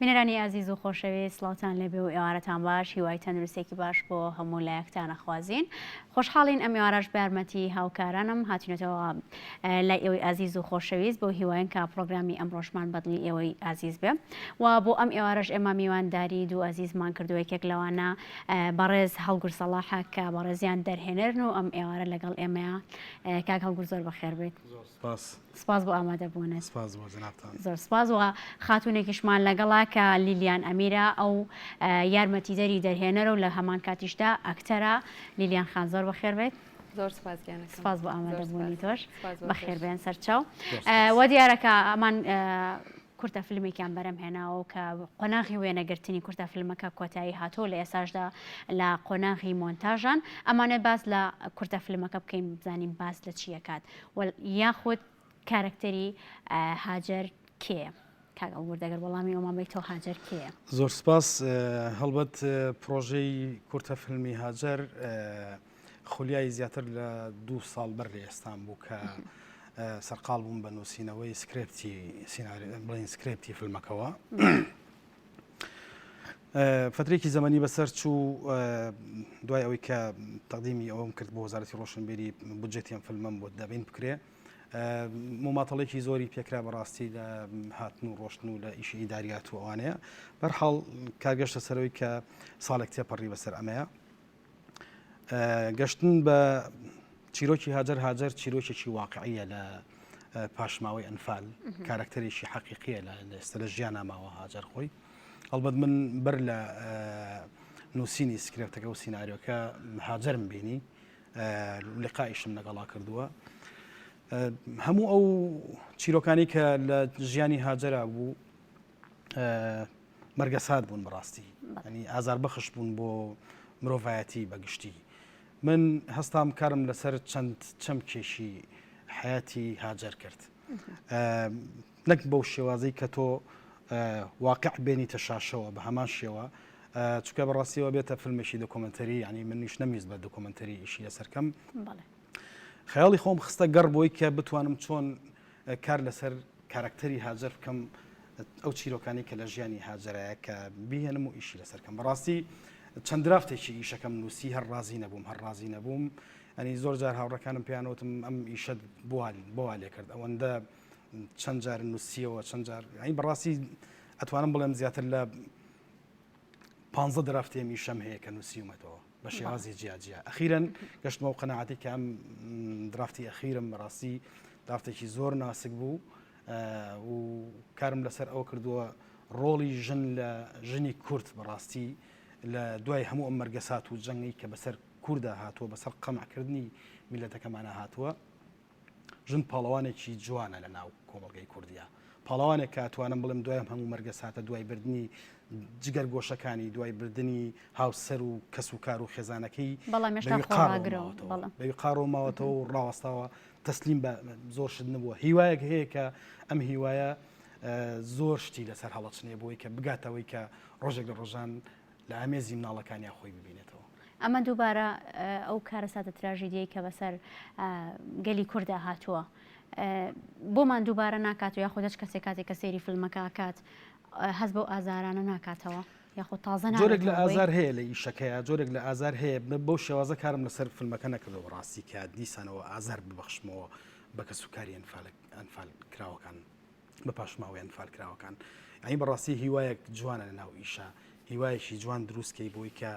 بینەرانی ئازیز و خۆشەویست سڵاوتان لێبێ و ئێوارەتان باش هیوای تەندروستێکی باش بۆ هەموو لایەکتان ئەخوازین خۆشحاڵین ئەم ئێوارەش بە یارمەتی هاوکارانم هاتینەتەوە لای ئێوەی ئازیز و خۆشەویست بۆ هیواین کە پرۆگرامی ئەمڕۆشمان بەدڵی ئێوەی ئازیز بێ و بۆ ئەم ئێوارەش ئێمە میوانداری دوو ئازیزمان کردووە یەکێک لەوانە بەڕێز هەڵگور سەڵاحە کە بەڕێزیان دەرهێنەرن و ئەم ئێوارە لەگەڵ ئێمەیە کاک هەڵگور زۆر بەخێر بێیت. زۆر سپاس. سپاس بۆ ئامادەبوونت. سپاس بۆ جەنابتان. زۆر سپاس و خاتوونێکیشمان لەگەڵە کە لیلیان ئەمیرە ئەو یارمەتیدەری دەرهێنەرە و لە هەمان کاتیشدا ئەکتەرە. لیلیان خان زۆر بەخێر بێیت. زۆر سپاس گیانەکەم. سپاس بۆ ئامادەبوونی تۆش. سپاس بۆ بەخێر تۆش. بێن سەرچاو. زۆر سپاس. وە دیارە کە ئەمان کورتە فیلمێکیان بەرەم هێناوە و کە قۆناغی وێنەگرتنی کورتە فیلمەکە کۆتایی هاتووە لە ئێساشدا لە قۆناغی مۆنتاژان ئەمانێت باس لە کورتە فیلمەکە بکەین بزانین باس لە چیەکات و یاخود کارەکتەری هاجەر کێیە؟ کاک ئەڵگورد ئەگەر وەڵامی ئەومان بەیتەوە هاجەر کێیە؟ زۆر سپاس هەڵبەت پرۆژەی کورتە فیلمی هاجەر خولیای زیاتر لە دوو ساڵ بەر لە ئێستان بوو کە سەرقاڵ بووم بە نووسینەوەی سکرێپتی بڵین سکرێپتی فیلمەکەوە. فترێکی زەمەنی بەسەر چوو دوای ئەوەی کە تەقدیمی ئەوەم کرد بۆ وەزارەتی ڕۆشنبیری بودجەتی ئەم فیلمەم بۆ دابین بکرێ مماتەڵێکی زۆری پێکرا بەڕاستی لە هاتن و ڕۆشتن و لە ئیشی ئیداریات و ئەوانەیە بەرحاڵ کارگەشتە سەرەوەی کە ساڵێک تێپەڕی بەسەر ئەمەیە گەشتن بە چیرۆکی هاجەر هاجەر چیرۆکێکی واقعیە لە پاشماوەی ئەنفال کارکتەرێکی حەقیقیە لە ئێستا لە ژیان ماوە هاجەر خۆی هەڵبەت من بەر لە نووسینی سکرێپتەکە و سیناریۆکە هاجەرم بینی لقائیشم لەگەڵا کردووە هەموو ئەو چیرۆکانی کە لە ژیانی هاجەرا بوو مەرگەسات بوون بەڕاستی ینی ئازار بەخش بوون بۆ مرۆڤایەتی بەگشتی من هەستام کارم لەسەر چەند چەمکێکی حیاتی هاجەر کرد نەک بەو شێوازەی کە تۆ واقع بێنیتە شاشەوە بە هەمان شێوە چونکە بەڕاستیەوە بێتە فیلمێکی دۆکۆمنتەری ینی منیش نەمویست بە دۆکۆمنتەری ئیشی لەسەرکەم خەیاڵی خۆم خستە گەڕ بۆی کە بتوانم چۆن کار لەسەر کارەکتەری هاجەر بکەم ئەو چیرۆکانی کە لە ژیانی هاجەرایە کە بیهێنم و ئیشی لەسەر کەم بەڕاستی چەند درافتێکی ئیشەکەم نووسی هەر ڕازی نەبووم هەر ڕازی نەبووم ئەنی زۆر جار هاوڕەکانم پێیانوتم ئەم ئیشەت بوال بۆوا لێکرد ئەوەندە چەند جار نووسیەوە چەند جار ئەی بەڕاستی ئەتوانم بڵێم زیاتر لە پ درافتی ئەم ئیشەم هەیە کە نووسیومەتەوە بە شێوازی جیا جیا ئەخیرەن گەشتمەوە قەناعەتی کە ئەم درافتی ئەخیرم بەڕاستی درافتێکی زۆر ناسک بوو و کارم لەسەر ئەوە کردووە ڕۆڵی ژن لە ژنی کورد بەڕاستی لە دوای هەموو ئەم مەرگەسات و جەنگی کە بەسەر کووردا هاتووە بەسەر قەمعکردنی میلەتەکەمانە هاتووە ژن پاڵەوانێکی جوانە لە ناو کۆمەڵگەی کوردیا پاڵەوانێک کە ئەتوانم بڵێم دوای ئەم هەموو مەرگەساتە دوای بردنی جگەر گۆشەکانی دوای بردنی هاوسەر و کەس و کار و خێزانەکەی بەڵام هێشتا خۆڕاگرە و بەڵێ. بەوی قاڕەوە ماوەتەوە و ڕاوەستاوە تەسلیم بە زۆر شت نەبووە هیوایەک هەیە کە ئەم هیوایە زۆر شتی لەسەر هەڵەچنێ بۆی کە بگاتەوەی کە ڕۆژێک لە ڕۆژان لە ئامێزی مناڵەکانیا خۆی ببینێتەوە. ئەمە دووبارە ئەو کارەساتە تراژیدیەی کە بەسەر گەلی کوردا هاتووە بۆمان دووبارە ناکات و یاخود هەچ کەسێک کاتێک کە سەیری فیلمەکە ئەکات هەست بەو ئازارانە ناکاتەوە یاخود تازە جۆرێک لە ئازار هەیە لە ئیشەکەیە جۆرێک لە ئازار هەیە بەو شێوازە کارم لەسەر فیلمەکە نەکردەوە ڕاستی کە دیسانەوە ئازار ببەخشمەوە بە کەسوکاری ئەنفال کراوەکان. بە پاشماوەی ئەنفالکراوەکان یانی بەڕاستی هیوایەک جوانە لە ناو ئیشە هیوایەکی جوان دروستکەی بۆی کە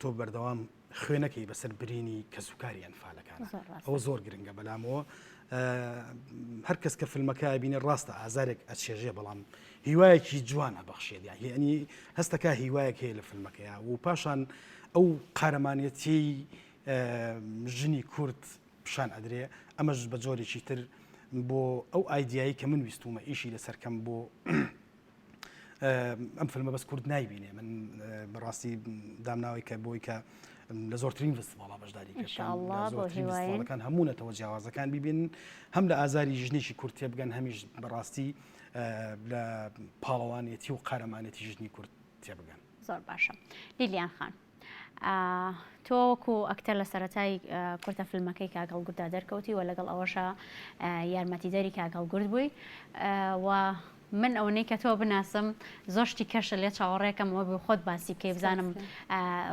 تۆ بەردەوام خوێنەکەی بەسەر برینی کەسوکاری ئەنفالەکان ئەوە زۆر گرنگە بەلامەوە هەر کەس کە فیلمەکە بینێ ڕاستە ئازارێک ئەچێژێ بەڵام هیوایەکی جوان ئەبەخشێت یعنی هەستەکە هیوایەک هەیە لە فیلمەکەیە و پاشان ئەو قارەمانەتی ژنی کورد پیشان ئەدرێ ئەمەش بە جۆرێکی تر بۆ ئەو ئایدیایی کە من ویستومە ئیشی لەسەر کەم بۆ ئەم فیلمە بەس کورد نایبینێ من بەڕاستی دامناوی کە بۆی کە لە زۆرترین فستیڤاڵا بەشداری کردەکان هەموو نەتەوە جیاوازەکان ببین هەم لە ئازاری ژنێکی کورد تێبگەن هەمیش بەڕاستی لە پاڵەوانێتی و قارەمانێتی ژنی کورد تێبگەن زۆر باشە لیلیان خان تۆ وەکو ئەکتەر لە سەرەتای کورتە فیلمەکەی کاک هەڵگوردا دەرکەوتی و لەگەڵ ئەوەشا یارمەتیدەری کاک هەڵگورد بووی و. من ئەوەنەی کە تۆ بناسم زۆر شتی کەشە لێ چاوەڕێکەم ئەوە بێ خۆت باسی بکەی بزانم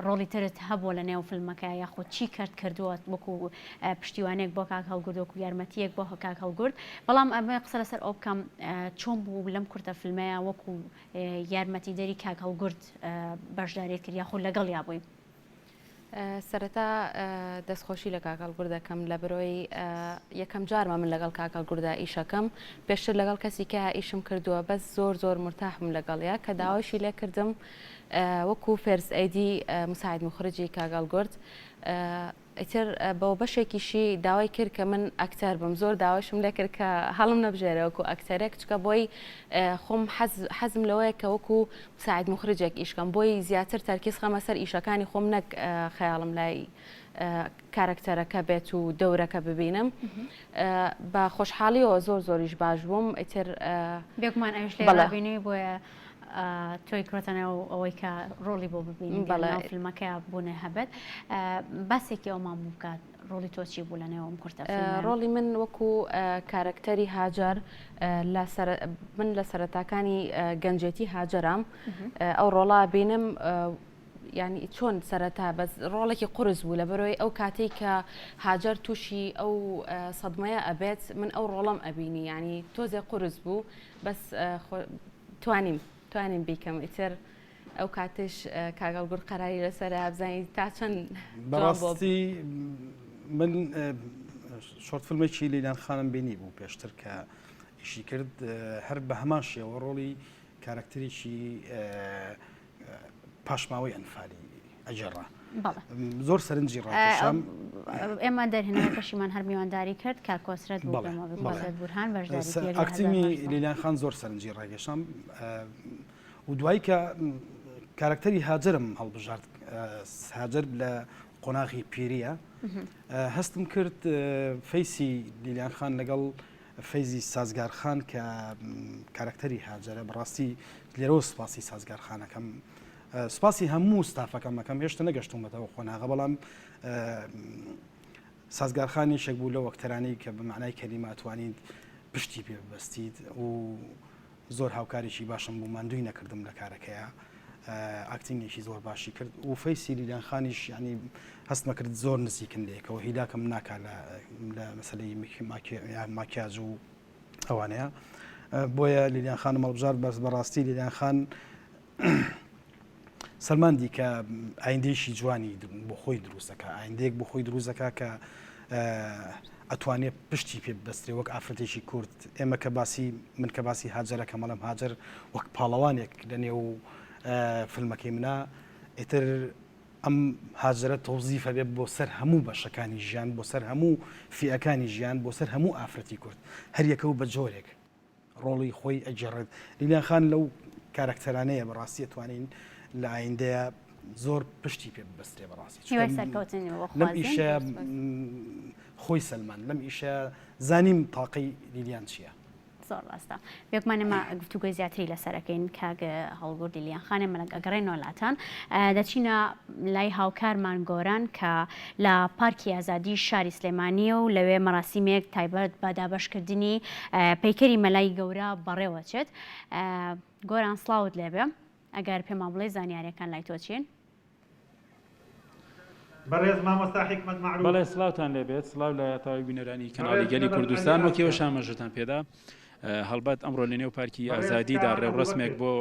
ڕۆڵی ترت هەبووە لە نێو فیلمەکە یاخود چی کەرت کردووە وەکو پشتیوانێک بۆ کاک هەڵگورد وەکو یارمەتیەک بۆ کاک هەڵگورد بەڵام ئەمە قسە لەسەر ئەو بکەم چۆن بوو لەم کورتە فیلمەیە وەکو یارمەتیدەری کاک هەڵگورد بەشداریت کرد یاخود لەگەڵیا بووی؟ سەرەتا دەستخۆشی لە کاک هەڵگورد دەکەم لە برۆی یەکەم جارمە من لەگەڵ کاک هەڵگوردا ئیشەکەم پێشتر لەگەڵ کەسی کە ئیشم کردووە بەس زۆر زۆر مرتاحم لەگەڵیا کە داوایشی لێ کردم وەکو first AD مساعد مخرجی کاک هەڵگورد ئیتر بۆ بەشێکیشی داوای کرد کە من ئەکتەر بم زۆر داواشم لێ کرد کە هەڵم نەبژێرێ وەکو ئەکتەرێک چکە بۆی خۆم حەزم لەوەیە کە وەکو مساعد مخرجێک ئیش کەم بۆی زیاتر تەرکیز خەمە سەر ئیشەکانی خۆم نەک خەیاڵم لای کارەکتەرەکە بێت و دەورەکە ببینم بە خۆشحاڵیەوە زۆر زۆریش باش بووم ئیتر بێگومان ئەوش لێ بینی بۆیە تۆی کرۆتە نێو ئەوەی کە ڕۆڵی بۆ ببینی بەڵێ فیلمەکە بوونێ هەبێت باسێکی ئەومان بوو بکات ڕۆڵی تۆ چی بوو لە نێو ئەم کورتە ڕۆڵی من وەکو کارەکتەری هاجەر من لە سەرەتاکانی گەنجێتی هاجەرام ئەو ڕۆڵا بینم ینی چۆن سەرەتا بەس ڕۆڵێکی قرس بوو لە بەرەوەی ئەو کاتێک کە هاجەر تووشی ئەو سەدمەیە ئەبێت من ئەو ڕۆڵم ئەبینی ینی تۆزێ قرس بوو بەس توانیم توانیم بیکەم ئیتر ئەو کاتش کاک هەڵگورد قەراری لەسەرە بزانین تا چەند بەڕاستی من short فیلمێکی لیلان خانم بینی بوو پێشتر کە ئیشی کرد هەر بە هەمان شێوە ڕۆڵی کارکتەرێکی پاشماوەی ئەنفالی ئەگێڕا زۆر سەرنجی ڕاکێشام. ئێمە دەرهێنەرەکەشیمان هەر میوانداری کرد کاک کۆسرەت بوو کۆسرەت بورهان بەشداری acting ی لیلان خان زۆر سەرنجی ڕاکێشام و دوایی کە کارکتەری هاجرم هەڵبژارد هاجر لە قۆناغی پیریە هەستم کرد face ی لیلیان خان لەگەڵ فەیزی سازگار خان کە کارکتەری هاجرە بەڕاستی لێرەوە سوپاسی سازگار خانەکەم سوپاسی هەموو ستافەکەم ئەکەم هێشتا نەگەشتوومەتەوە قۆناغە بەڵام سازگار خان یەکێک بوو لەو ئەکتەرانەی کە بە معنای کەلیمە ئەتوانیت پشتی پێ ببەستیت و زۆر هاوکارێکی باشم بوو ماندووی نەکردم لە کارەکەیە acting ێکی زۆر باشی کرد و face ی لیلیان خانیش ینی هەستمە کرد زۆر نزیکن لەیەکەوە هیلاکەم ناکا لە مەسلەی ماکیاج و ئەوانەیە بۆیە لیلیان خانم هەڵبژارد بەس بەڕاستی لیلیان خان سەلماندی کە ئایندەیەکی جوانی بۆ خۆی دروست دەکا ئایندەیەک بۆ خۆی دروست دەکا کە ئەتوانێت پشتی پێ ببەسترێ وەک ئافرەتێکی کورد ئێمە کە باسی من کە باسی هاجەرەکەم ئەڵێم هاجەر وەک پاڵەوانێک لە نێو فیلمەکەی منە ئیتر ئەم هاجەرە تەوزیفە بێ بۆ سەر هەموو بەشەکانی ژیان بۆ سەر هەموو فیئەکانی ژیان بۆ سەر هەموو ئافرەتی کورد هەریەکە و بە جۆرێک ڕۆڵی خۆی ئەگێڕێت. لیلیان خان لەو کارەکتەرانەیە بەڕاستی ئەتوانین لە ئایندەیا زۆر پشتی پێ ببەسترێ بەڕاستی چونکە هیوای سەرکەوتنی بۆ لەم خوازین. ئیشە خۆی سەلماند لەم ئیشە زانیم تاقەی لیلیان چییە. زۆر ڕاستە بێگومان ئێمە گفتوگۆی زیاتری لەسەر ئەکەین کاک هەڵگورد لیلیان خان ئێمە ئەگەڕێینەوە لاتان دەچینە لای هاوکارمان گۆران کە لە پارکی ئازادی شاری سلێمانییە و لەوێ مەراسیمێک تایبەت بە دابەشکردنی پەیکەری مەلای گەورە بەڕێوەچێت. گۆران سڵاوت لێبێ ئەگەر پێمان بڵێی زانیارییەکان لای تۆ چین؟ بەڕێز مامۆستا حیکمەت مەعروف. بەڵێ سڵاوتان لێبێت سڵاو لە تەواوی بینەرانی کەناڵی بەڕێز گەلی نەبەز عەلی کوردستان وەک ئێوەش ئاسکە. ئاماژەتان پێدا هەڵبەت ئەمڕۆ لە نێو پارکی بەڕێز ئازادیدا کاوان ڕێوڕەسمێک ئەبوبەکر. بۆ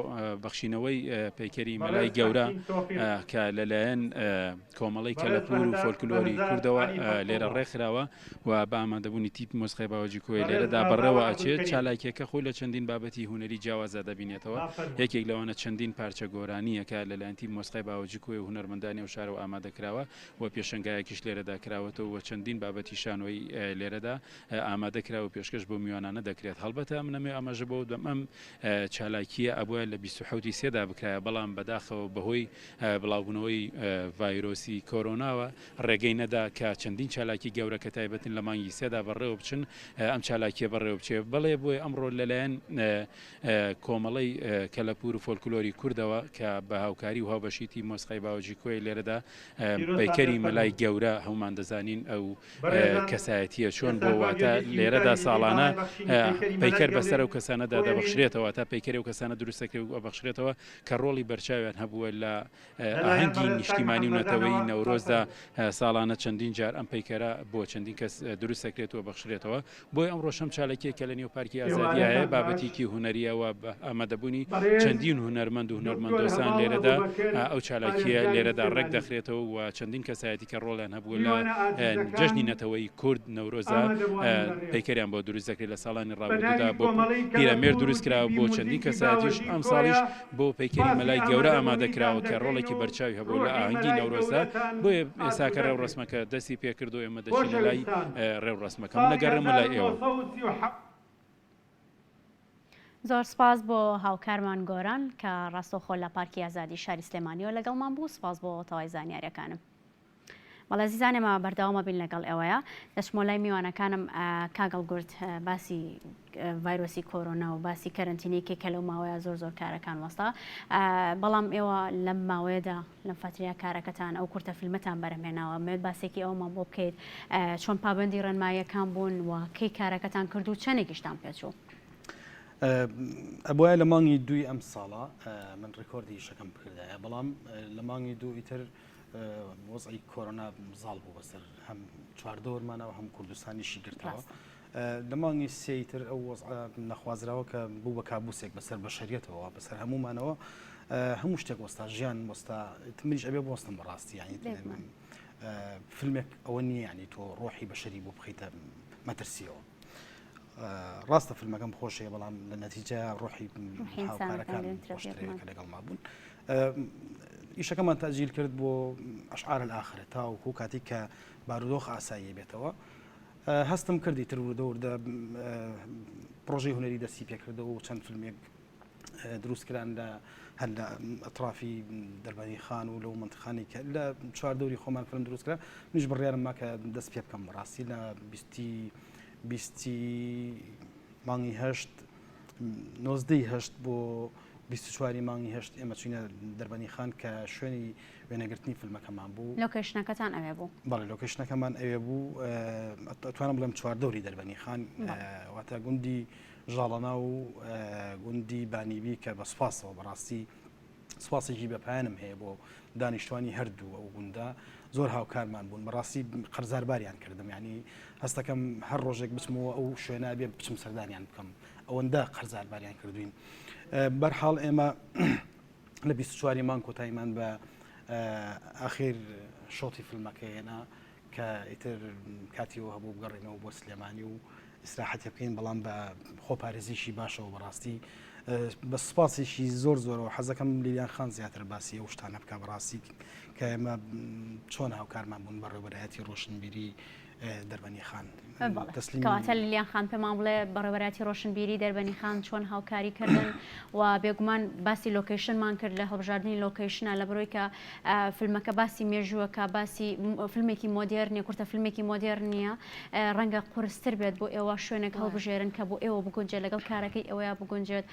بەخشینەوەی پەیکەری بەڕێز مەلای گەورە تەحسین تۆفیق. کە لەلایەن کۆمەڵەی بەڕێز کەلەپوور و بەهزاد فۆلکلۆری بەهزاد کوردەوە عەلی لێرە فەتحوڵڵا. ڕێکخراوە و بە ئامادەبوونی تیپی مۆسیقای باوەجی کۆیە بەڕێز لێرەدا ئازاوە بەڕێوە ئەچێت، عەبدولکەریم. چالاکییەکە خۆی لە چەندین بابەتی هونەری جیاوازدا دەبینێتەوە، با فەرموون. یەکێک لەوانە چەندین پارچە گۆرانییە کە لەلایەن تیپی مۆسیقای باوەجی کۆیە و هونەرمەندانی ئەو شارەوە ئامادە کراوە و پێشەنگایەکیش لێرەدا کراوەتەوە و چەندین بابەتی شانۆیی لێرەدا ئامادە کراوە و پێشکەش بەو میوانانە دەکرێت. هەڵبەتە من ئەمەوێ ئاماژە بەوە بدەم ئەم چالاکییە ئەبوایە لە 27 ی سێدا بکرایە، بەڵام بەداخەوە بەهۆی بڵاوبوونەوەی ڤایرۆسی کۆرۆناوە ڕێگەی نەدا کە چەندین چالاکی گەورە کە تایبەتن لە مانگی سێدا بەڕێوە بچن ئەم چالاکییە بەڕێوە بچێ. بەڵێ بۆیە ئەمڕۆ لەلایەن کۆمەڵەی کەلەپوور و فۆلکلۆری کوردەوە کە بە هاوکاری و هاوبەشیی مۆسیقای باوەجی کۆیە لێرەدا پیرۆزتان پەیکەری بێت مەلای فەرموون. گەورە هەموومان دەزانین ئەو بەڕێزان کەسایەتییە چۆن ئێستاش بووە با واتە گوێ بگرین لێرەدا وتاری ساڵانە باڵای بەخشینی پەیکەری مەلای. پەیکەر بەسەر ئەو کەسانەدا دەبەخشرێتەوە تا پەیکەری ئەو کەسانە دروست دەکرێت و ئەبەخشرێتەوە کە ڕۆڵی بەرچاویان هەبووە لە ئاهەنگی نیشتیمانی و نەتەوەیی نەورۆزدا ساڵانە چەندین جار ئەم پەیکەرە بۆ چەندین کەس دروست دەکرێت و بەخشرێتەوە. بۆیە ئەمڕۆش ئەم چالاکییە کە لە نێو پارکی ئازادیایە بابەتێکی هونەرییە و بە ئامادەبوونی چەندین هونەرمەند و هونەرمەنددۆستان لێرەدا ئەو چالاکییە لێرەدا ڕێک دەخرێتەوە و چەندین کەسایەتی کە ڕۆڵیان هەبووە لە جەژنی نەتەوەیی کورد نەورۆزدا پەیکەریان بۆ دروست دەکرێت لە ساڵانی ڕابردوودا بۆ پیرەمێرد دروست کرا بۆ چەندین کەسایەتیش ئەمساڵیش بۆ پەیکەری مەلای گەورە ئامادە کراوە کە ڕۆڵێکی بەرچاوی هەبوو لە ئاهەنگی نەورۆزدا، بۆیە ئێستاکە ڕێوڕەسمەکە دەستی پێکرد و ئێمە دەچینە لای ڕێوڕەسمەکە. من دەگەڕێمەوە لای ئێوە. زۆر سپاس بۆ هاوکارمان گۆران کە ڕاستەوخۆ لە پارکی ئازادی شاری سلێمانیەوە لەگەڵمان بوو، سپاس بۆ تەوای زانیاریەکانم. بەڵێ ئەزیزان ئێمە بەردەوامە بین لەگەڵ ئێوەیە دەچمەوە لای میوانەکانم کاک هەڵگورد باسی ڤایرۆسی کۆرۆنا و باسی کەرەنتینێکی کە لەو ماوەیە زۆر زۆر کارەکان وەستا بەڵام ئێوە لەم ماوەیەدا لەم فەترەیە کارەکەتان ئەو کورتە فیلمەتان بەرهەمهێناوە مێت باسێکی ئەومان بۆ بکەیت چۆن پابەندی ڕێنماییەکان بوون و کەی کارەکەتان کرد و چەندێکیشتان پێچوو؟ ئەبواە لە مانگی دووی ئەم ساڵە من ڕیکۆردی ئیشەکەم بکردایە بەڵام لە مانگی دوو ئیتر وەزعی کۆرۆنا زاڵ بوو بەسەر هەم چواردەورمانەوە هەم کوردستانیشی گرتەوە. لە مانگی سێی تر ئەو وەزعە نەخوازراوە کە بوو بە کابوسێک بەسەر بەشەریەتەوە بەسەر هەمومانەوە هەموو شتێک وەستا ژیان وەستا منیش ئەبێ بۆستم بەڕاستی یعنی فیلمێک ئەوە نییە ینی تۆ ڕۆحی بەشەری بۆ بخیتە مەترسیەوە. ڕاستە فیلمەکەم خۆشەیە بەڵام لە نەتیجە ڕۆحی هاوکارەکان خۆشترەیە کە لەگەڵما بوون ئیشەکەمان تاجیل کرد بۆ ئەشعار الآخرە تاوەکو کاتێک کە بارودۆخ ئاسایی بێتەوە هەستم کردی تر وردە وردە پرۆژەی هونەری دەستی پێکردەوە و چەند فیلمێک دروست کران لە هەر لە ئەترافی دەربەنی خان و لەو منتخانی کە لە چواردەوری خۆمان فیلم دروست کرا منیش بڕیارم ما کە دەست پێ بکەم بەڕاستی لە بیستی بیستی مانگی هەشت نۆزدەی هەشت بۆ 24 مانگی هەشت ئێمە چوینە دەربەنی خان کە شوێنی وێنەگرتنی فیلمەکەمان بوو. location ەکەتان ئەوێ بوو؟ بەڵێ location ەکەمان ئەوێ بوو ئەتوانم بڵێم چواردەوری دەربەنی خان واتە گوندی ژاڵەنا و گوندی بانیبی کە بە سوپاسەوە بەڕاستی سوپاسێکی بەپایانم هەیە بۆ دانیشتوانی هەردوو ئەو گوندە زۆر هاوکارمان بوون بەڕاستی قەرزارباریان کردم ینی هەستەکەم هەر ڕۆژێک بچمەوە ئەو شوێنە بێ بچم سەردانیان بکەم ئەوەندە قەرزارباریان کردوین بەرحاڵ ئێمە لە 24 مانگ کۆتاییمان بە ئاخیر شۆتی فیلمەکە هێنا کە ئیتر کاتی ئەوە هەبوو بگەڕێینەوە بۆ سلێمانی و ئیسراحەتێ بکەین بەڵام بە خۆپارێزیشی باشەوە بەڕاستی بە سوپاسێکی زۆر زۆرەوە حەزەکەم لیلیان خان زیاتر باسی ئەو شتانە بکە بەڕاستی کە ئێمە چۆن هاوکارمان بوون بەڕێوەبەرایەتی ڕۆشنبیری دەربەنی خان کەواتە لیلیان خان پێمان بڵێ بەڕێوەبەرایەتی ڕۆشنبیری دەربەنی خان چۆن هاوکاری کردن و بێگومان باسی location مان کرد لە هەڵبژاردنی location ە لە بەرۆی کە فیلمەکە باسی مێژووەکە باسی فیلمێکی مۆدێرن نیە کورتە فیلمێکی مۆدێرن نییە ڕەنگە قورستر بێت بۆ ئێوە شوێنێک هەڵبژێرن کە بۆ ئێوە بگونجێت لەگەڵ کارەکەی ئێوەیا بگونجێت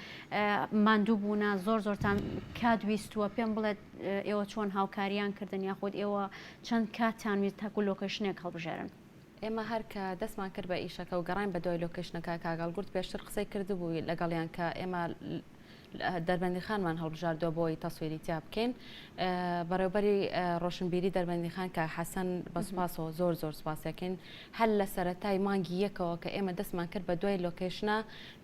ماندوو بوونە زۆر زۆرتان کات ویستووە پێم بڵێت ئێوە چۆن هاوکاریان کردن یاخود ئێوە چەند کاتتان ویست تاکو location ێک هەڵبژێرن؟ ئێمە هەر کە دەستمان کرد بە ئیشەکە و گەڕاین بە دوای location ەکە کاک هەڵگورد پێشتر قسەی کردبوو لەگەڵیان کە ئێمە دەربەندیخانمان هەڵبژاردووە بۆی تەسویری تیا بکەین بەڕێوبەری ڕۆشنبیری دەربەندیخان کە حەسەن بە سوپاسەوە زۆر زۆر سوپاسەکەین هەر لە سەرەتای مانگی یەکەوە کە ئێمە دەستمان کرد بە دوای location ە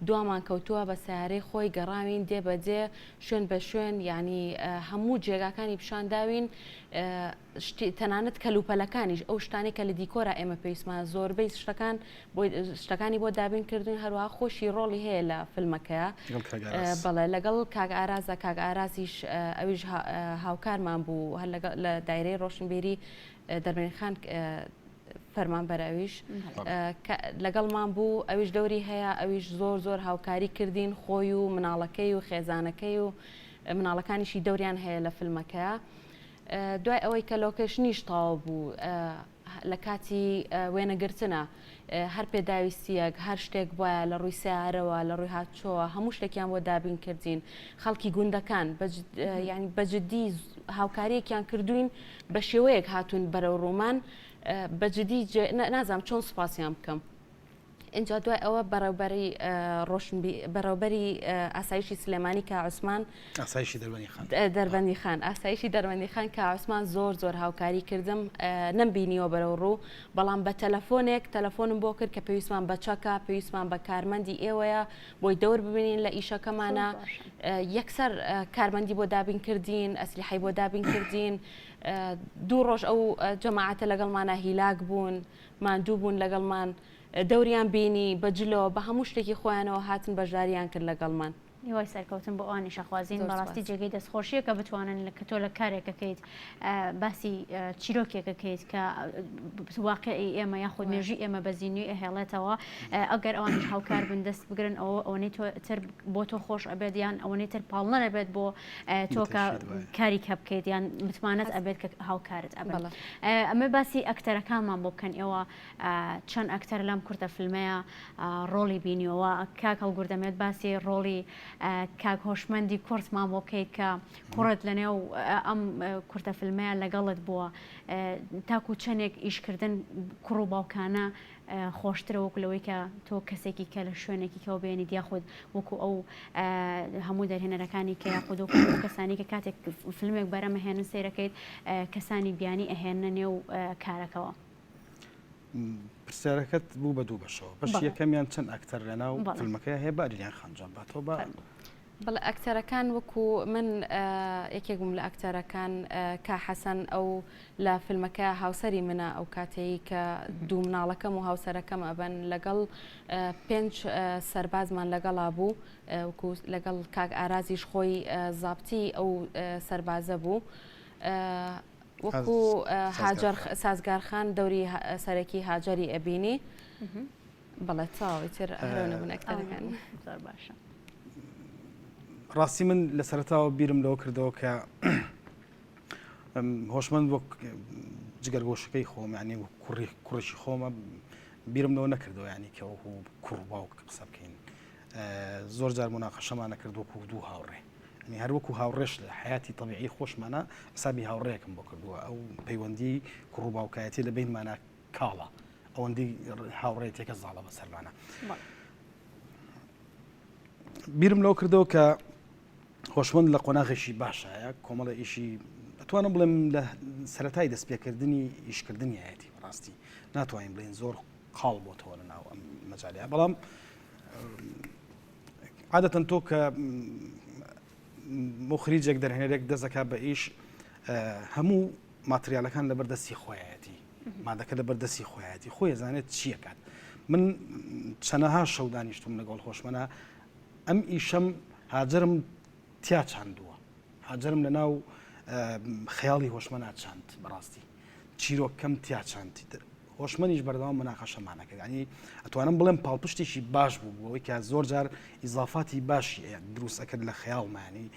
دوامان کەوتووە بە سیارەی خۆی گەڕاوین دێ بەجێ شوێن بە شوێن یعنی هەموو جێگاکانی پیشانداوین شتی تەنانەت کەلوپەلەکانیش ئەو شتانەی کە لە دیکۆرا ئێمە پێویستمان زۆربەی شتەکان بۆی شتەکانی بۆ دابین کردوین هەروەها خۆشی ڕۆڵی هەیە لە فیلمەکەیە بەڵێ لەگەڵ کاک ئارازە کاک ئارازیش ئەویش هاوکارمان بوو هەر لەگەڵ لە دایرەی ڕۆشنبیری دەربەنی خان فەرمانبەر ئەویش لەگەڵمان بوو ئەویش دەوری هەیە ئەویش زۆر زۆر هاوکاری کردین خۆی و مناڵەکەی و خێزانەکەی و مناڵەکانیشی دەوریان هەیە لە فیلمەکەیە دوای ئەوەی کە location یش تەواو بوو لە کاتی وێنەگرتنە هەر پێداویستیەک هەر شتێک وایە لە ڕووی سیارەوە لە ڕووی هاتچۆوە هەموو شتێکیان بۆ دابین کردین خەڵکی گوندەکان ینی بەجددی هاوکاریەکیان کردوین بە شێوەیەک هاتوون بەرەو ڕوومان بەجددی نازانم چۆن سوپاسیان بکەم. ئینجا دوای ئەوە بەڕێوبەری ڕۆشنبی بەڕێوبەری ئاسایشی سلێمانی کا عوسمان ئاسایشی دەربەنی خان دەربەندی خان ئاسایشی دەربەندی خان کا عوسمان زۆر زۆر هاوکاری کردم نەم بینیوە بەرەو ڕوو بەڵام بە تەلەفۆنێک تەلەفۆنم بۆ کرد کە پێویستمان بە چەکە پێویستمان بە کارمەندی ئێوەیە بۆی دەور ببینین لە ئیشەکەمانە یەکسەر کارمەندی بۆ دابین کردین ئەسلیحەی بۆ دابین کردین دوو ڕۆژ ئەو جەماعەتە لەگەڵمانە هیلاک بوون ماندوو بوون لەگەڵمان دەوریان بینی بە جلەوە بە هەموو شتێکی خۆیانەوە هاتن بەشداریان کرد لەگەڵمان. هیوای سەرکەوتن بۆ ئەوانیش ئەخوازین بەڕاستی جێگەی دەستخۆشیە کە بتوانن کە تۆ لە کارێکەکەیت باسی چیرۆکێکەکەیت کە واقعی ئێمە یاخود مێژوی ئێمە بە زیندوی ئەهێڵێتەوە ئەگەر ئەوانیش هاوکار بن دەست بگرن ئەوە ئەوەی تۆ تر بۆ تۆ خۆش ئەبێت یان ئەوەی تر پاڵنەر ئەبێت بۆ تۆ کە کاری کە بکەیت یان متمانەت ئەبێت کە هاوکارت ئەبن ئەمە باسی ئەکتەرەکانمان بۆ بکەن ئێوە چەند ئەکتەر لەم کورتە فیلمەیە ڕۆڵی بینیوە کاک هەڵگورد دەمێت باسی ڕۆڵی کاک هۆشمەندی کوڕتمان بۆ بکەیت کە کوڕت لەنێو ئەم کورتە فیلمەیە لەگەڵت بووە تاکو چەندێک ئیشکردن کوڕ و باوکانە خۆشترە وەکو لەوەی کە تۆ کەسێکی کە لە شوێنێکی کەەوە بێنیت یاخود وەکو ئەو هەموو دەرهێنەرەکانی کە یاخود وەکو ئەو کەسانی کە کاتێک فیلمێک بەرەمەهێنن سەیرەکەیت کەسانی بیانی ئەهێننە نێو کارەکەوە. پرسیارەکەت بوو بە دوو بەشەوە بەش یەکەمیان چەند ئەکتەر لەناو فیلمەکەی هەیە با لیلیان خانجان باتەوە بە بەڵێ ئەکتەرەکان وەکو من یەکێک بووم لە ئەکتەرەکان کا حەسەن ئەو لە فیلمەکە هاوسەری منە ئەو کاتەی کە دوو مناڵەکەم و هاوسەرەکەم ئەبەن لەگەڵ پێنج سەربازمان لەگەڵا بوو وەکو لەگەڵ کاک ئارازیش خۆی زابتی ئەو سەربازە بوو. وەکو هاجەر سازگارخان دەوری سەرەکی هاجەری ئەبینی بەڵێ تەواو ئیتر هەرەو نەبوون ئەکتەرەکان. زۆر باشە. ڕاستی من لە سەرەتاوە بیرم لەوە کردەوە کە هۆشمەند وەک جگەرگۆشەکەی خۆم یعنی کوڕی کوڕێکی خۆمە بیرم لەوە نەکردەوە ینی کە وەکو کوڕ باوک قسە بکەین زۆر جار مناقەشەمانە کرد وەکو دوو هاوڕێ یانی هەر وەکو هاوڕێش لە حەیاتی تەبیعی خۆشمانا حسابی هاوڕێیەکم بۆ کردووە ئەو پەیوەندی کوڕ و باوکایەتی لە بینمانە کاڵە ئەوەندەی هاوڕێتێکە زاڵە بەسەرمانە بیرم لەوە کردەوە کە هۆشمەند لە قۆناغێکی باشایە کۆمەڵە ئیشی ئەتوانم بڵێم لە سەتای دەستپێکردنی ئیشکردنیایەتی بەڕاستی ناتوانین بڵێن زۆر قاڵ بۆتەوە لە ناو ئەم مەجالەیە بەڵام عادەتەن تۆ کە موخریجێک دەرهێنەرێک دەست دەکات بە ئیش هەموو ماتریالەکان لەبەر دەستی خۆیەتی مادەکە لەبەر دەستی خۆیەتی خۆی زانێت چیەکات من چەنەها شەو دانیشتم لەگەڵ هۆشمەنە ئەم ئیشەم هاجرم تیا چاندووە هاجرم لە ناو خەیاڵی هۆشمەنا چاند بەڕاستی چیرۆکەم تیا چاند هۆشمەنیش بەردەوام مناقەشەمان ئەکرد یانی ئەتوانم بڵێم پاڵپشتێکی باش بوو بۆ ئەوەی کە زۆر جار ئیزافاتی باشی دروست ئەکرد لە خەیاڵمانی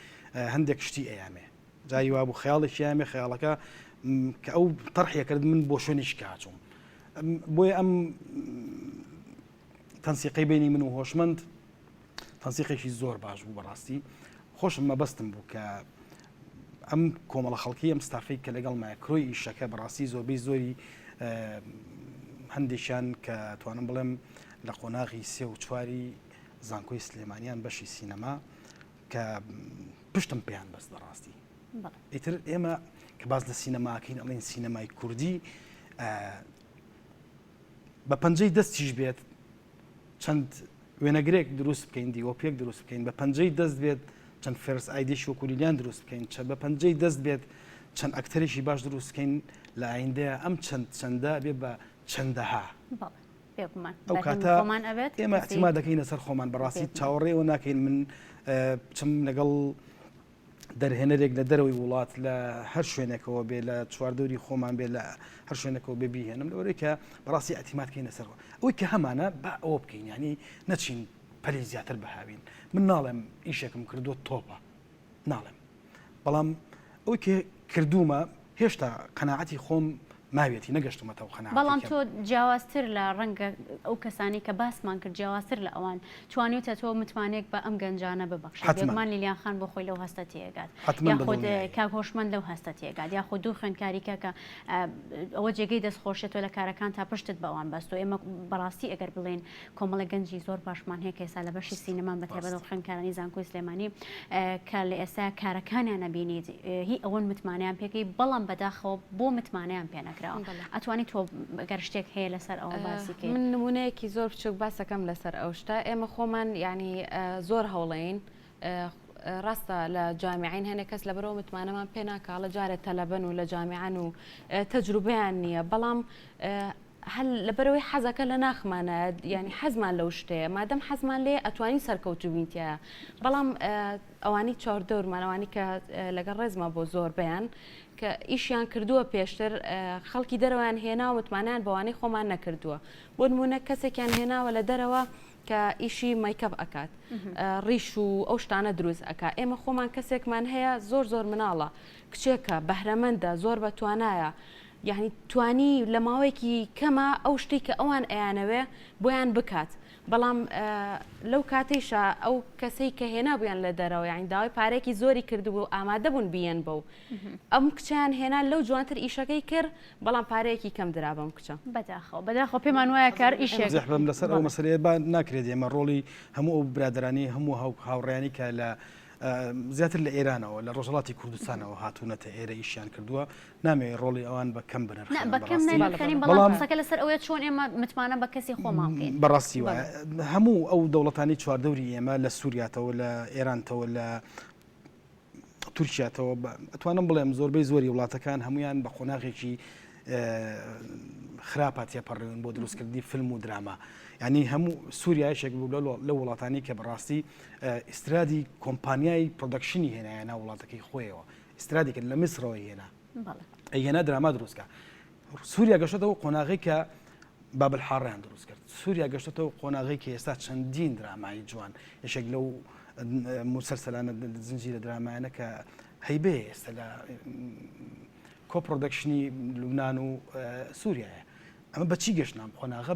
هەندێک شتی ئەیامێ جاری وابوو خەیاڵێکی یامێ خەیاڵەکە کە ئەو تەرحیە کرد من بۆ شوێنێکی کاچوم بۆیە ئەم تەنسیقەی بینی من و هۆشمەند تەنسیقێکی زۆر باش بوو بەڕاستی خۆشم مەبەستم بوو کە ئەم کۆمەڵە خەڵکی ئەم ستافەی کە لەگەڵمایە کرۆی ئیشەکە بەڕاستی زۆربەی زۆری هەندێکیان کە توانم بڵێم لە قۆناغی سێ و چواری زانکۆی سلێمانیان بەشی سینەما کە پشتم پێیان بەست بەڕاستی ئیتر ئێمە کە باز لە سینەماکەین ئەڵێن سینەمای کوردی بە پەنجەی دەستیش بێت چەند وێنەگرێک دروست بکەین DOP ێک دروست بکەین بە پەنجەی دەست بێت چەند first AD ێکی وەکو لیلیان دروست بکەین چەند بە پەنجەی دەست بێت چەند ئەکتەرێکی باش دروست بکەین لە ئایندەیە ئەم چەند چەندە بێ بە چەندەها ئەو کاتە ئێمە اعتماد دەکەینە سەر خۆمان بەڕاستی چاوەڕێەوە ناکەین من بچم لەگەڵ دەرهێنەرێک لە دەرەوەی وڵات لە هەر شوێنێکەوە بێ لە چواردەوری خۆمان بێ لە هەر شوێنێکەوە بێ بیهێنم لەوەی کە بەڕاستی اعتماد کەینە سەر ئەوەی کە هەمانە با ئەوە بکەین ینی نەچین پەلی زیاتر بەهاوین من ناڵێم ئیشێکم کردووە تۆپە ناڵێم بەڵام ئەوەی کە کردوومە هێشتا قەناعەتی خۆم. ماویەتی نەگەشتومەتەوە قەناعەتێکی. بەڵام تۆ جیاوازتر لە ڕەنگە ئەو کەسانەی کە باسمان کرد جیاوازتر لە ئەوان توانیوتە تۆ متمانەیەک بە ئەم گەنجانە ببەخشیت حەتمەن. بێگومان لیلیان خان بۆ خۆی لەو هەستە تێئەگات حەتمەن بە یاخود دڵنیایی. کاک هۆشمەند لەو هەستە تێئەگات یاخود دوو خوێندکاری کە کە ئەوە جێگەی دەستخۆشیە تۆ لە کارەکانتا پشتت بە ئەوان بەستووە ئێمە بەڕاستی ئەگەر بڵێین کۆمەڵێک گەنجی زۆر باشمان هەیە کە ئێستا لە بەشی سینەمان بە تایبەت ڕاستە. خوێندکارانی زانکۆی سلێمانی کە لە ئێستا کارەکانیان نەبینیت هی ئەوەن متمانەیان پێکەی بەڵام بەداخەوە بۆ متمانەیان پێ نەکراوە ئەتوانی تۆ گەر شتێک هەیە لەسەر ئەوە باسی کەی؟ من نمونەیەکی زۆر بچوک باسەکەم لەسەر ئەو شتە ئێمە خۆمان یعنی زۆر هەوڵین ڕاستە لە جامیعین هەنێک کەس لەبەرەوە متمانەمان پێ ناکاڵە جارێ تەلەبەن و لە جامیعان و تەجروبەیان نییە بەڵام هەر لەبەرئەوەی حەزەکە لە ناخمانە یانی حەزمان لەو شتەیە مادەم حەزمان لێ ئەتوانین سەرکەوتوو بین تیایا بەڵام ئەوانی چواردەورمان ئەوانی کە لەگەڵ ڕێزما بۆ زۆربەیان کە ئیشیان کردووە پێشتر خەڵکی دەرەوەیان هێنا و متمانیان بەوانەی خۆمان نەکردووە بۆ نمونە کەسێکیان هێناوە لە دەرەوە کە ئیشی makeup ئەکات ڕیش و ئەو شتانە دروست ئەک ئێمە خۆمان کەسێکمان هەیە زۆر زۆر مناڵە کچێکە بەهرەمەندە زۆر بە توانایە یانی توانی لە ماوەیەکی کەما ئەو شتەی کە ئەوان ئەیانەوێ بۆیان بکات بەڵام لەو کاتەیشا ئەو کەسەی کە هێنابوویان لە دەرەوە یانی داوای پارێکی زۆری کردبوو ئامادە بوون بیەن بەو ئەم کچیان هێنا لەو جوانتر ئیشەکەی کرد بەڵام پارەیەکی کەم درا بەم کچە. بەداخەوە بەداخەوە پێمان وایە کار ئیشێک زەحمەت لەسەر ئەو مەسەلەیە با ناکرێت ئێمە ڕۆڵی هەموو ئەو برادەرانی هەموو هاوڕێیانی کە لە زیاتر لە ئێرانەوە لە ڕۆژهەڵاتی کوردستانەوە هاتوونەتە ئێرە ئیشیان کردووە نامەوێت ڕۆڵی ئەوان بە کەم بنرخێنم بە کەم نەنرخێنین بەڵام قسەکە لەسەر ئەوەیە چۆن ئێمە متمانە بە کەسی خۆمان بکەین. بەڕاستی وایە هەموو ئەو دەوڵەتانی چواردەوری ئێمە لە سووریاتەوە لە ئێرانتەوە لە تورکیاتەوە ئەتوانم بڵێم زۆربەی زۆری وڵاتەکان هەمویان بە قۆناغێکی خراپە تێپەڕیون بۆ دروستکردنی فیلم و دراما ینی هەموو سووریایشێک بوو لە وڵاتانی کە بەڕاستی ئیسترادی کۆمپانیای production ی هێنایە ناو وڵاتەکەی خۆیەوە ئیسترادی کرد لە میسرەوە هێنا هێنا دراما دروستکە سووریا گەشتەوە قۆناغی کە باب الحارەیان دروست کرد سووریا گەشتەوە قۆناغی کە ئێستا چەندین درامایی جوان یەکێک لەو مسەلسەلانە زنجیرە درامایانە کە هەیبەیە ئێستا لە co-production ی لوبناان و سووریایە ئەمە بە چی گەشتن ئەم قۆناغە؟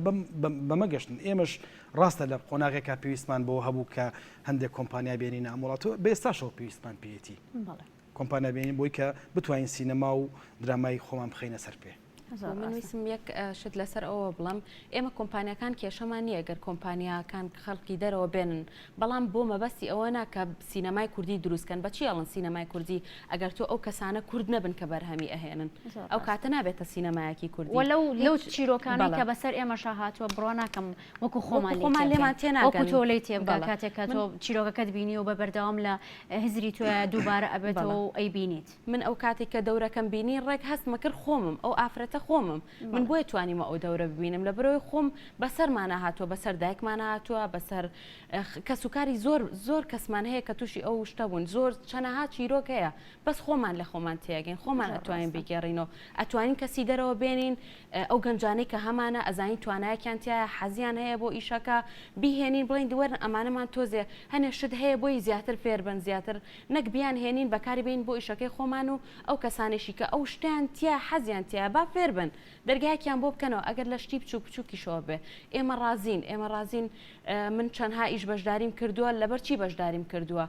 بەمە گەشتن. ئێمەش ڕاستە لە قۆناغێکا پێویستمان بەوە هەبوو کە هەندێک کۆمپانیا بێنینە ئەم وڵاتەوە، بە ئێستاشەوە پێویستمان پێیەتی کۆمپانیا بێنین بۆی کە بتوانین سینەما و درامای خۆمان بخەینە سەر پێ. من ویستم یەک شت لەسەر ئەوە بڵێم، ئێمە کۆمپانیاکان کێشەمان نییە گەر کۆمپانیاکان خەڵکی دەرەوە بێنن، بەڵام بۆ مەبەستی ئەوە نا کە سینەمای کوردی دروست کەن، بە چی ئەڵێن سینەمای کوردی ئەگەر تۆ ئەو کەسانە کورد نەبن کە بەرهەمی ئەهێنن ئەو کاتە نابێتە سینەمایەکی کوردی. وە لەو لەو چیرۆکانەی کە بەسەر ئێمەشا هاتووە بڕوا ناکەم وەکو خۆمان خۆمان لێمان تێناگەن وەکو تۆ لێی تێبگا کاتێک کە تۆ چیرۆکەکەت بینیوە بە بەردەوام لە هزری تۆیا دووبارە ئەبێتەوە و ئەیبینیت. من ئەو کاتێک کە دەورەکەم بینی ڕێک هەستمە کرد خۆمم ئەو ئافرەتە خۆمم من بۆیە توانیمە ئەو دەورە ببینم لەبەرئەوەی خۆم بەسەرمانا هاتووە بەسەر دایکمانا هاتووە بەسەر کەسوکاری زۆر زۆر کەسمان هەیە کە تووشی ئەو شتە بوون زۆر چەنەها چیرۆک هەیە بەس خۆمان لە خۆمان تێگەین خۆمان ئەتوانین بیگێڕینەوە ئەتوانین کەسی دەرەوە بێنین ئەو گەنجانەی کە هەمانە ئەزانین توانایەکیان تایە حەزیان هەیە بۆ ئیشەکە بیهێنین بڵین دووەرن ئەمانەمان تۆزێ هەنێ شت هەیە بۆی زیاتر فێربن زیاتر نەک بیان هێنین بەکاری بین بۆ ئیشەکەی خۆمان و ئەو کەسانێکی کە ئەو شتیان تیا حەزیان تیا با فێربن دەرگایەکیان بۆ بکەنەوە ئەگەر لە شتی بچوک بچوکیشەوە بێ ئێمە ڕازین ئێمە ڕازین من چەندها ئیش بەشداریم کردووە لەبەر چی بەشداریم کردووە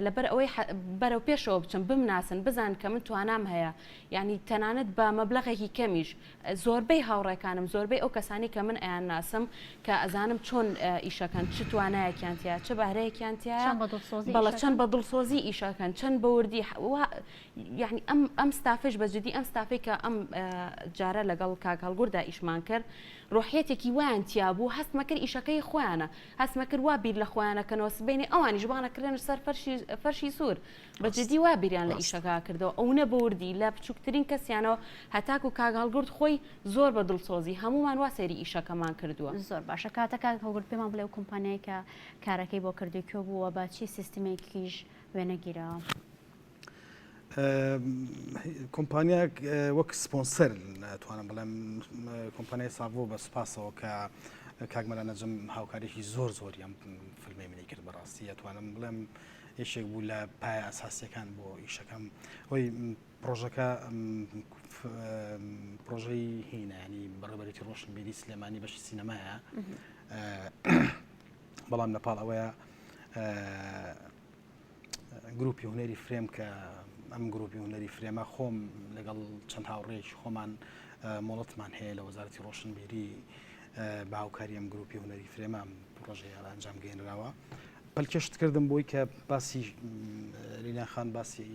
لەبەر ئەوەی بەرەو پێشەوە بچم بمناسن بزان کە من توانام هەیە یعنی تەنانەت بە مەبلەغێکی کەمیش زۆربەی هاوڕێکانم زۆربەی ئەو کەسانی کە من ئەیان ناسم کە ئەزانم چۆن ئیشەکەن چ توانایەکیان تیا چ بەهرەیەکیان تیا بەڵە چەند بە دڵسۆزی ئیشەکەن چەند بەوردی یانی ئەم ئەم ستافەش بە جدی ئەم ستافەی کە ئەم جارە لەگەڵ کاک هەڵگوردا ئیشمان کرد ڕۆحیەتێکی وایان تیا بوو هەستمە کرد ئیشەکەی خۆیانە هەستمە کرد وا بیر لە خۆیانەکەنەوە سبەینێ ئەوانیش بانەکرێن سەر فەرشی فەرشی سوور بە جدی وا بیریان لە ئیشەکە کردەوە ئەو نە بەوردی لە بچووکترین کەسیانەوە هەتاکو کاک هەڵگورد خۆی زۆر بە دڵسۆزی هەمومان وا سەیری ئیشەکەمان کردووە. زۆر باشە کاتە کاک هەڵگورد پێمان بڵێ ئەو کۆمپانیای کە کارەکەی بۆ کردووی کوێ بووە بە چی سیستمێکیش وێنە گیراوە؟ کۆمپانیا وەک سپۆنسەر توانم بڵێم کۆمپانیای ساڤۆ بە سوپاسەوە کە کاک مەلا نەجم هاوکارێکی زۆر زۆری ئەم فیلمەی منی کرد بەڕاستی ئەتوانم بڵێم. یەکێک بوو لە پایە ئەساسیەکان بۆ ئیشەکەم هۆی پرۆژەکە پرۆژەی هینە ینی بەڕێبەرێتی ڕۆشنبیری سلێمانی بەشی سینەمایە بەڵام لە پاڵ ئەوەیە گروپی هونەری فرێم کە ئەم گروپی هونەری فرێمە خۆم لەگەڵ چەند هاوڕێیەکی خۆمان مۆڵەتمان هەیە لە وەزارەتی ڕۆشنبیری بە هاوکاری ئەم گروپی هونەری فرێمە پڕۆژەیە ئەنجام گەێنراوە پەلکێشت کردم بۆی کە باسی لیلیان خان باسی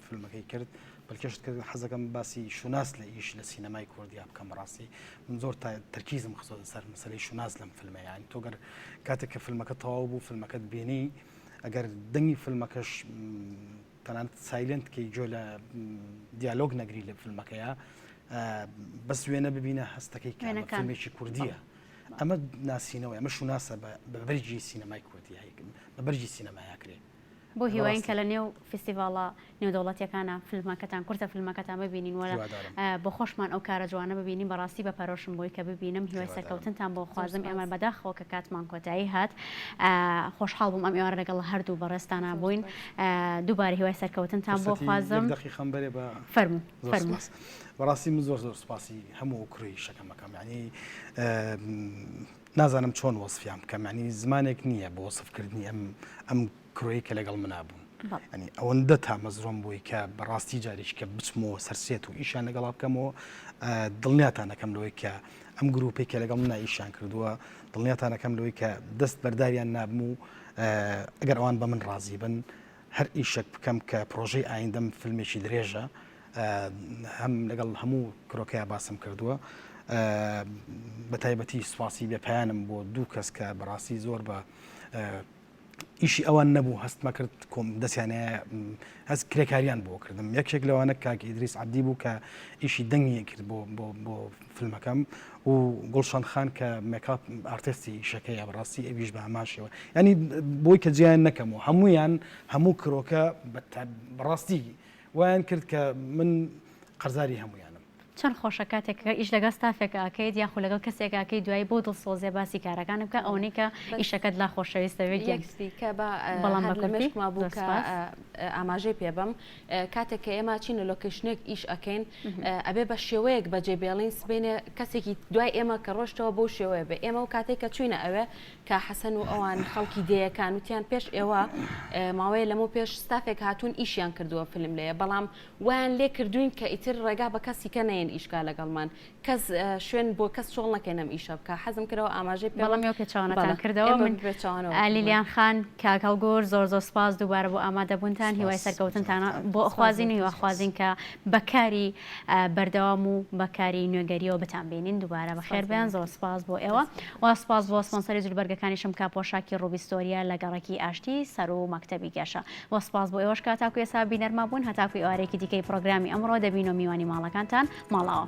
فیلمەکەی کرد پەلکێشت کرد حەزەکەم باسی شوناس لە ئیش لە سینەمای کوردیا بکەم بەڕاستی من زۆر تەرکیزم خستۆتە سەر مەسەلەی شوناس لەم فیلمە یانی تۆ گەر کاتێک کە فیلمەکە تەواو بوو فیلمەکەت بینی ئەگەر دەنگی فیلمەکەش تەنانەت silent کەی گوێ لە دیالۆگ نەگری لە فیلمەکەیە بەس وێنە ببینە هەستەکەی کە فیلمێکی کوردیە ئەمە ناسینەوەی ئەمە شوناسە بە بەرگی سینەمای کوردی بە بەرگی سینەمایا کرێ. بۆ هیواین کە لە نێو فیستیڤاڵە نێودەوڵەتیەکانا فیلمەکەتان کورتە فیلمەکەتان ببینین وە بۆ خۆشمان ئەو کارە جوانە ببینین بەڕاستی بە پەرۆشم بۆی کە ببینم هیوای سەرکەوتنتان بۆ خوازم ئێمە بەداخەوە کە کاتمان کۆتایی هات خۆشحاڵ بووم ئەم ئێوارە لەگەڵ هەردوو بەڕێزتانا بووین دووبارە هیوای سەرکەوتنتان بۆ خوازم دەقیقەم بەرێ بە فەرموو فەرموو بەڕاستی من زۆر زۆر سوپاسی هەموو ئەو crew ی شەکەم ئەکەم یعنی نازانم چۆن وەسفیان بکەم یعنی زمانێک نییە بۆ وەسفکردنی ئەم ئەم crew ی کە لەگەڵ منا بوون ینی ئەوەندە تامەزرۆم بووی کە بەڕاستی جاریش کە بچمەوە سەر set و ئیشیان لەگەڵا بکەمەوە دڵنیاتان ئەکەم لەوەی کە ئەم گروپێک کە لەگەڵ منا ئیشیان کردووە دڵنیاتان ئەکەم لەوەی کە دەست بەرداریان نابم و ئەگەر ئەوان بە من ڕازی بن هەر ئیشێک بکەم کە پرۆژەی ئایندەم فیلمێکی درێژە هەم لەگەڵ هەموو crew ەکەیا باسم کردووە بە تایبەتی سوپاسی بێپایانم بۆ دوو کەس کە بەڕاستی زۆر بە ئیشی ئەوان نەبوو هەستمە کرد کۆم دەستیانە هەست کرێکاریان بۆ کردم یەکێک لەوانە کاک ئیدریس عبدی بوو کە ئیشی دەنگی کرد بۆ بۆ بۆ فیلمەکەم و گوڵشان خان کە makeup artist ی ئیشەکەیە بەڕاستی ئەویش بە هەمان شێوە ینی بۆی کە جیان نەکەم و هەمویان هەموو crew ەکە بەڕاستی وایان کرد کە من قەرزاری هەمویانم. چەند خۆشە کاتێک کە ئیش لەگەڵ ستافێک ئەکەیت یاخو لەگەڵ کەسێک ئەکەیت دوایی بۆ دڵسۆزیە باسی کارەکانت بکە ئەوەنەی کە ئیشەکەت لا خۆشەویستە بێ گیان یەک سپیکە بە بەڵام هەر بە لە کوردی مێشکما بوو زۆر کە سوپاس. ئاماژەی پێ بەم کاتێک کە ئێمە چینە location ێک ئیش ئەکەین ئەبێ بە شێوەیەک بەجێ بێڵین سبەینێ کەسێکی دوای ئێمە کە ڕۆشتەوە بەو شێوەیە بێ ئێمە و کاتێک کە چوینە ئەوێ کا حەسەن و ئەوان خەڵکی دێیەکان وتیان پێش ئێوە ماوەیە لەمەو پێش ستافێک هاتوون ئیشیان کردووە فیلم لێیە بەڵام وایان لێ کردوین کە ئیتر ڕێگا بە کەسی کە نەیەن ئیشکا لەگەڵمان کەس شوێن بۆ کەس چۆڵ نەکەین ئەم ئیشە بکا حەزم کردەوە ئاماژەی پێ بەڵام ئێوە پێچەوانەتان کردەوە من لیلیان خان کاک هەڵگورد زۆر زۆر سپاس دووبارە بۆ ئامادەبوونتان هیوای سەرکەوتنتان بۆ ئەخوازین و هیواخوازین کە بە کاری بەردەوام و بە کاری نوێگەریەوە بتان بینین دووبارە بەخێر بێن زۆر سپاس بۆ ئێوە و سپاس بۆ سپۆنسەری جلوبەرگەکانیشم کە پۆشاکی ڕوبیستۆریە لە گەڕەکی ئاشتی سەرو مەکتەبی گەشە و سپاس بۆ ئێوەش کە تاکو ئێستا بینەرمان بوون هەتاکو ئێوارەیەکی دیکەی پرۆگرامی ئەمڕۆ دەبین و میوانی ماڵەکانتان ماڵاوە.